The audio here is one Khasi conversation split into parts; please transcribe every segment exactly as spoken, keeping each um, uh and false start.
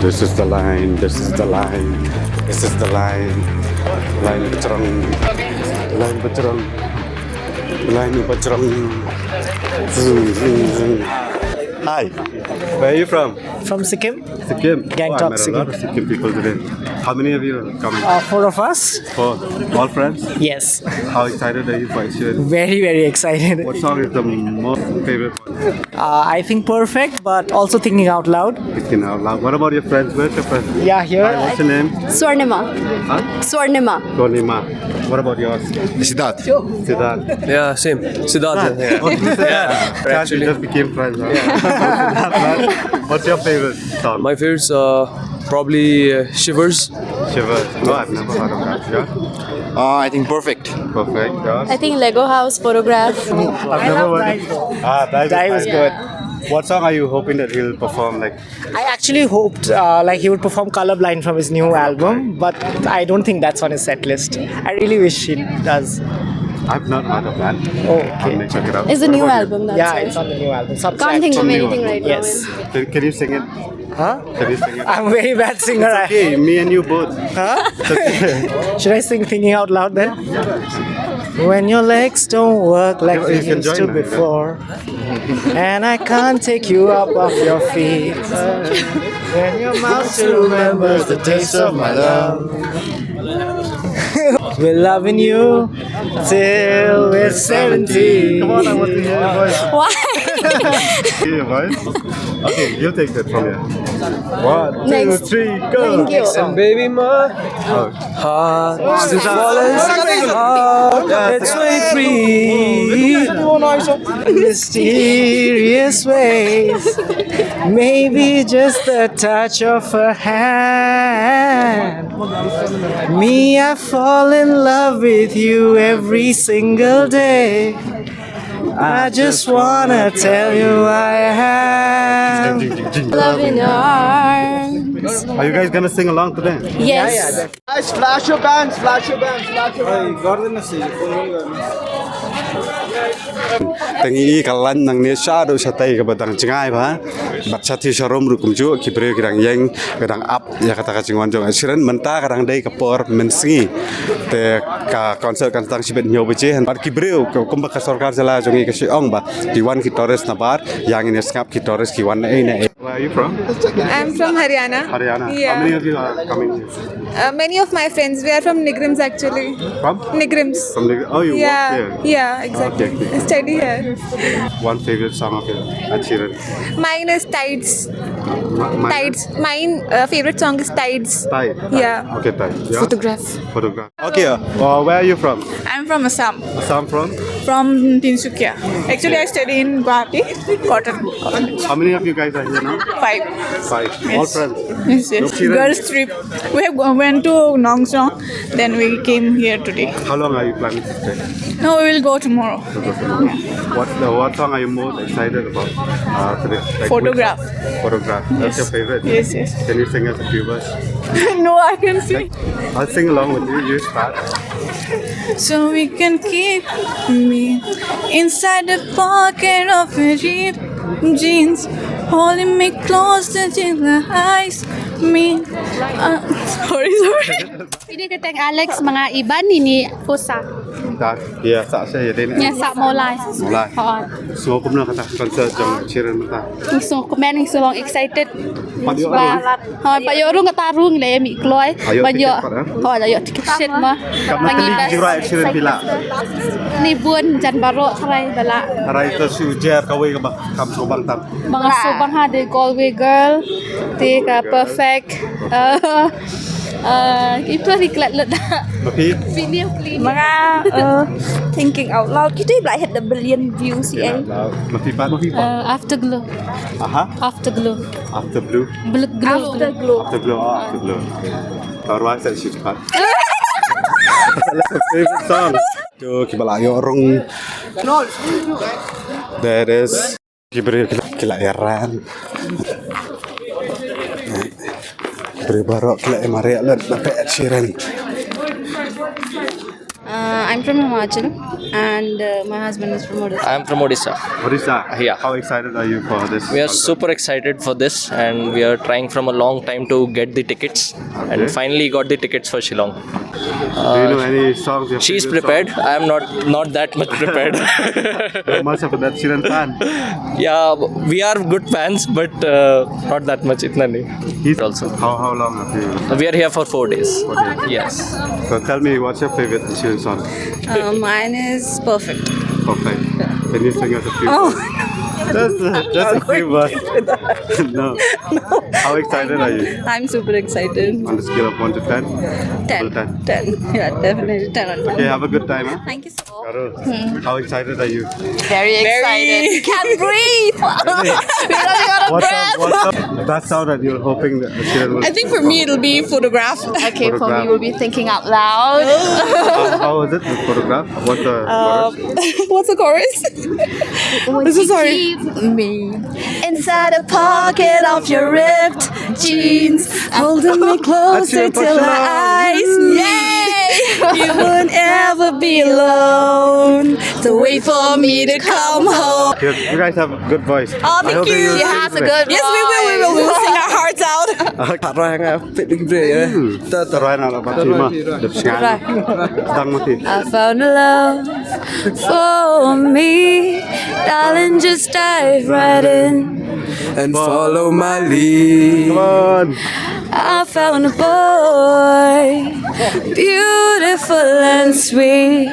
This is the line, this is the line, this is the line. Line bajrang, line bajrang, line bajrang. Zoom, zoom, zoom. Hi, where are you from? From Sikkim. Sikkim. Gangtok, Oh, I met a Sikkim. Lot of Sikkim people today. How many of you are coming? Uh, four of us. Four. All friends? Yes. How excited are you for X Series? Very, very excited. What song is the most favorite one? Uh, I think Perfect, but also Thinking Out Loud. Thinking out loud. What about your friends? Where's your friend? Yeah, here. Hi, what's your name? Swarnima. Huh? Swarnima. Sonima. What about yours? Siddharth. Siddharth. Yeah, same. Siddharth. Yeah. Oh, this is Siddharth. Glad you Actually. Just became friends. Huh? Siddharth, man. What's your favorite song? My favorites, uh, probably uh, Shivers. Shivers. No, I've never heard of that. Yeah? Uh, I think Perfect. Perfect. Yours? I think Lego House, Photograph. I've never heard. Ah, Dive, Dive is good. What song are you hoping that he'll perform? Like, I actually hoped uh, like he would perform Colorblind from his new album, but I don't think that's on his set list. I really wish he does. I've not heard of that. Oh, okay. I'll check it out. It's a What new about you? Album, that's Yeah, why. It's on the new album. Subscribe. Can't think of New anything album. Right Yes. Now. Can, can you sing it? Huh? Can you sing it? I'm a very bad singer. I- Okay, me and you both. Should I sing Thinking Out Loud then? When your legs don't work like You- they you can used join to that. Before, and I can't take you up off your feet. When your mouth still remembers the taste of my love. We're loving you till we're seventy. Come on, I want to hear your voice. Why? Hear your voice? Okay, you take that from here. One, two, Next. Three, go. Thank you. And baby, my Oh. heart still falling hard. It's way free. Mysterious ways. Maybe just the touch of her hand. Me, I fall in love with you every single day. I just wanna tell you I have. Love in your arms. Are you guys gonna sing along today? Yes. Guys, flash your bands, flash your bands, flash your bands. Tang i ka lan nang ne sha do sha tai ka ba dang jngai ba. Bat sha ti sha rom ru kum ju ki breu ki dang yeng ka dang ap ya kata ka jingwan jong Ed Sheeran mynta ka dang dei ka por mynsngi. Te ka concert kan tang shibit hynñiew baje han bat ki breu ka kumba ka sorkar jylla jong i ka shi ong ba ki wan ki tourist na bar yang ne sngap ki tourist ki wan na ei na ei. Where are you from? I'm from Haryana. Haryana. Yeah. How many of you are coming here? Uh, many of my friends, we are from Nigrims actually. From? Nigrims. From the, oh, you Yeah, work here? Yeah, exactly. Okay, okay. Study here. One favorite song of your Ed Sheeran? Mine is Tides. Ma- mine? Tides. Mine uh, favorite song is Tides. Thai. Yeah. Okay, Thai. Yeah? Photograph. Photograph. Okay, uh, where are you from? I'm from Assam, Assam from? from Tinsukia. Actually, I study in Guwahati, Cotton College. How many of you guys are here now? Five. Five. All friends? Yes, yes. Girls trip. We have go- went to Nongshong, then we came here today. How long are you planning to stay? No, we will go tomorrow. What, uh, what song are you most excited about uh, today? Like, which Photograph. Photograph. That's your favorite? Yes, yes. Can you sing us a few verses? No, I can see. I'll sing along with you. You start. So we can keep me inside the pocket of your ripped jeans, holding me close until the eyes meet. Uh, sorry, sorry. Ini kata Alex, mga iban ini usa. Tak, ya, tak saya jadi. Nya sa molai. Molai. Ha. So, kumno kata concert jong Ed Sheeran mynta? Isu kumne isu long excited. Pat ïoh Ba. Ha, pat ïoh rung kata rung le mi kloi. Ïoh tiket pat, eh? Ha, ïoh tiket shit ma. Kam na teli jura Ed Sheeran pila. Ni bun jan baroh trai bala. Trai to su jer kawei ka ba kam su bang tam. Bang su bang ha de Galway girl. Te ka perfect. Uh, uh, itu hari kelat ledak. Tapi Video clean. Mara uh, Thinking Out Loud. Kita pula hit the billion views ya. Mati pat. Uh, afterglow. Aha. Afterglow. After blue. Blue glow. Afterglow. After blue. Oh, after blue. Baru saya sih pat. Favorite song. Tu kita lah ïoh rung. There is. Ki briew ki la, ki la ïaran. Ki briew baroh ki la ïamari lut na peit Ed Sheeran. Uh, I'm from Himachal and uh, my husband is from Odisha. I'm from Odisha. Odisha. Yeah. How excited are you for this? We are super excited for this, and we are trying from a long time to get the tickets, and finally got the tickets for Shillong. Do you know any songs? She's prepared. I am not not that much prepared. Much of that Sheeran fan. Yeah, we are good fans, but uh, not that much. Itna nahi. He's also. How, how long have you? We are here for four days. Four days. Yes. So tell me, what's your favorite Sheeran song? Uh, mine is Perfect. Perfect. Can you sing us a few? Oh. Just, just a few words. No. How excited are you? I'm super excited. On a scale of one to ten? Ten. Full ten. Ten. Yeah, definitely ten on ten. Okay, have a good time, huh? Thank you so much. Carol, how excited are you? Very excited. Can't breathe. We're running out of breath. What's the best sound that you're hoping that the Sheeran will? I think for me it'll be Photograph. Okay, for me, we'll be Thinking Out Loud. How, how is it, the Photograph? What's the chorus? What's the chorus? This is hard. Keep me inside a pocket of your ripped jeans, holding me closer till our eyes meet. You won't ever be alone. So wait for me to come home. You, you guys have a good voice. Oh, thank you. She has a good voice. Yes, we will, we will. We will sing our hearts out. Tara nga pit big bre ya. Ta tara na la pati ma. Dep sngam. Dang mati. I found a love for me. Darling, just dive right in and follow my lead. Come on. I found a boy, beautiful and sweet.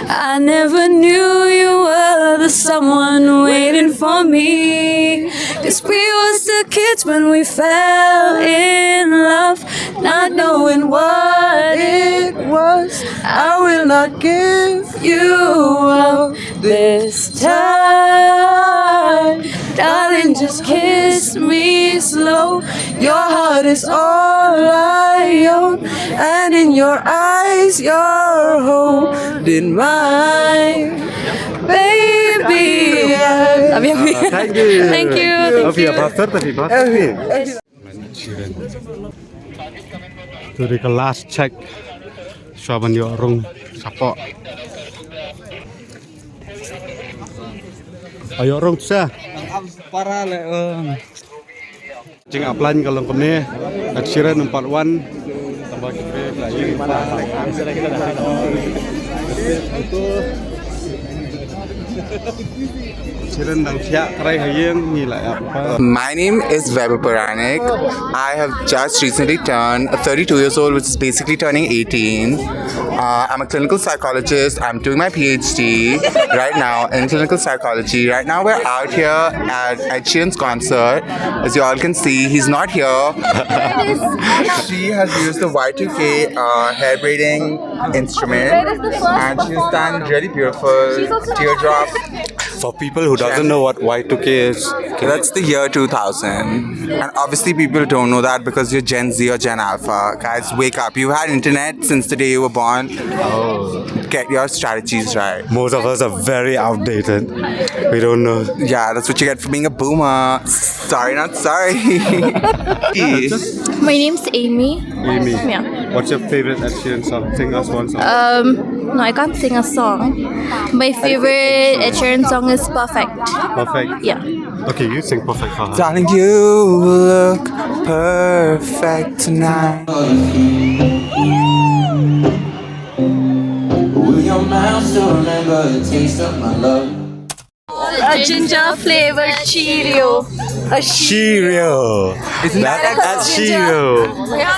I never knew you were the someone waiting for me. 'Cause we were still kids when we fell in love, not knowing what it was. I will not give you up this time. Darling, just kiss me slow. Your heart is all I own, and in your eyes, you're holding mine. Baby, I love you. Thank you. Thank you. Thank you. Happy, happy, happy. Tu dei ka last check. Shuwa ban ïoh rung shapoh. Ïoh rung tu sa. Para le. Jingïaplan ka long kumne. Ed Sheeran number one. Sheeran dang thiah krai ha ïing ngi la ïap. My name is Vaibhav Puranik. I have just recently turned thirty-two years old, which is basically turning eighteen. Uh, I'm a clinical psychologist. I'm doing my PhD right now in clinical psychology. Right now, we're out here at Ed Sheeran's concert. As you all can see, he's not here. She has used the Y two K uh, hair braiding instrument, and she's done really beautiful teardrop. For people who doesn't know what Y two K is, that's the year two thousand. And obviously people don't know that because you're Gen Z or Gen Alpha. Guys, wake up. You've had internet since the day you were born. Oh. Get your strategies right. Most of us are very outdated. We don't know. Yeah, that's what you get for being a boomer. Sorry, not sorry. My name's Amy. Amy. Yeah. What's your favorite Ed Sheeran song? Sing us one song. Um, no, I can't sing a song. My favorite Ed Sheeran song is Perfect. Perfect? Yeah. Okay, you sing Perfect for her. Darling, you look perfect tonight. Will your mouth still remember the taste of my love? A ginger flavored Cheerio. A Cheerio. Isn't that a Cheerio?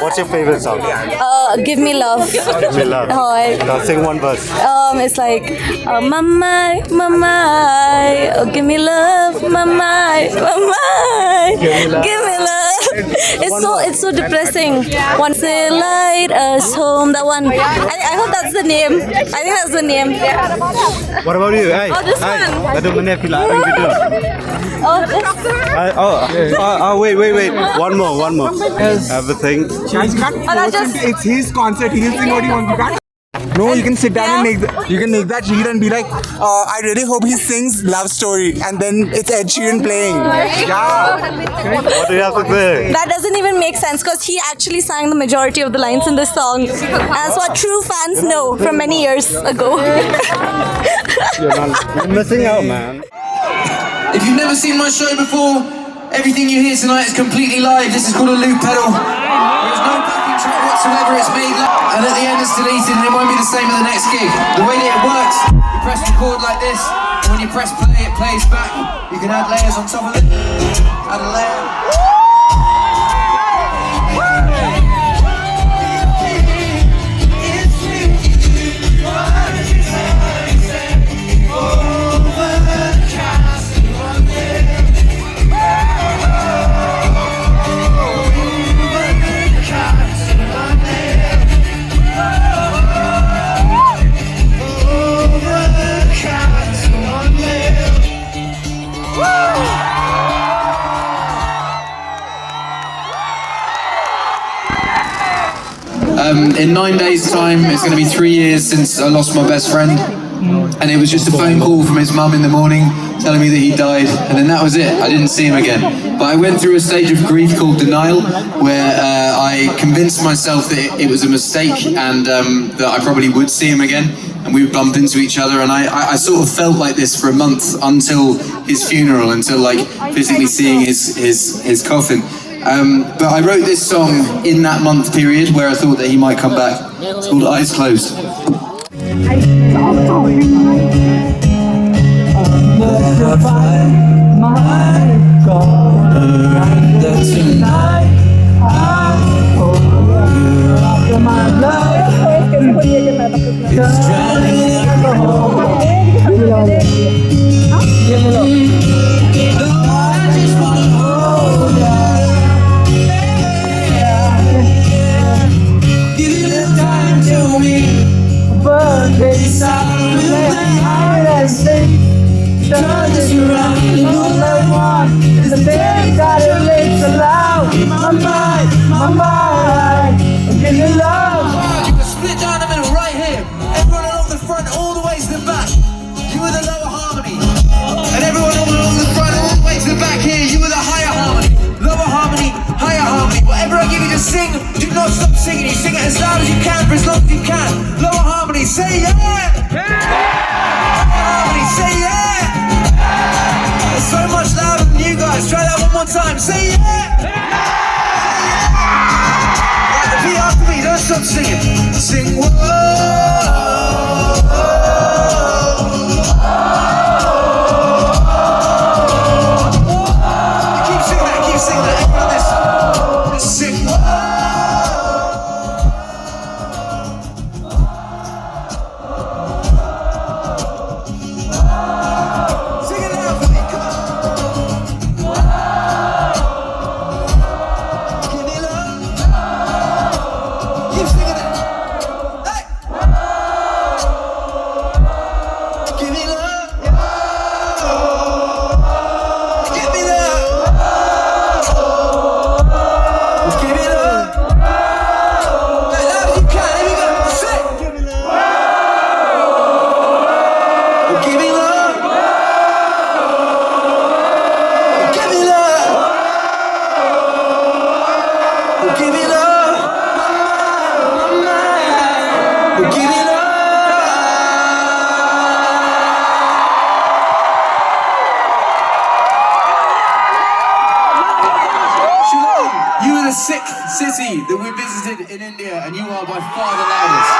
What's your favorite song? Uh, Give Me Love. Give Me Love. Oh, I... Now sing one verse. Um, it's like, uh, Mamai, Mamai, oh, give me love, Mamai, Mamai, give me love. It's so, it's so depressing. Once they light us home, that one. I, I hope that's the name. I think that's the name. What about you? Hey, oh, this one. Hey, that one. Oh, this. Uh, oh, uh, uh, wait, wait, wait. One more, one more. Yes. Everything. Guys, you can't force him to, it's his concert. He'll sing what he wants. You can't. No, you can sit down and make the, you can make that read and be like, uh, I really hope he sings Love Story, and then it's Ed Sheeran playing. Yeah. What do you have to say? That doesn't even make sense because he actually sang the majority of the lines in this song. That's what true fans know from many years ago. You're missing out, man. If you've never seen my show before, everything you hear tonight is completely live. This is called a loop pedal. There's no backing track whatsoever. It's made live. And at the end, it's deleted and it won't be the same at the next gig. The way that it works, you press record like this. And when you press play, it plays back. You can add layers on top of it. Add a layer. Um, in nine days' time, it's going to be three years since I lost my best friend. And it was just a phone call from his mum in the morning telling me that he died. And then that was it. I didn't see him again. But I went through a stage of grief called denial, where uh, I convinced myself that it, it was a mistake and um, that I probably would see him again. And we would bump into each other. And I, I, I sort of felt like this for a month until his funeral, until like physically seeing his, his, his coffin. Um, but I wrote this song in that month period where I thought that he might come back. It's called Eyes Closed. Wow, you can split down the middle right here. Everyone along the front, all the way to the back. You were the lower harmony. And everyone along the front, all the way to the back here, you were the higher harmony. Lower harmony, higher harmony. Whatever I give you to sing, do not stop singing. You sing it as loud as you can for as long as you can. Lower harmony, say yeah! Higher harmony, say yeah! It's so much louder than you guys. Try that one more time. Say yeah! Right, repeat after me. Don't stop singing. Sing whoa. Keep singing that. Keep singing that. Everyone, listen. Sing whoa. Sing it loud for me, come on. Give me love. Keep singing it. Hey. Give me love. Give me love. Give me love. As loud as you can. Here we go. Sing. Give me love. Give me love. Give me love. Give me love. Give me love. Shillong, you are the sixth city that we visited in India, and you are by far the loudest.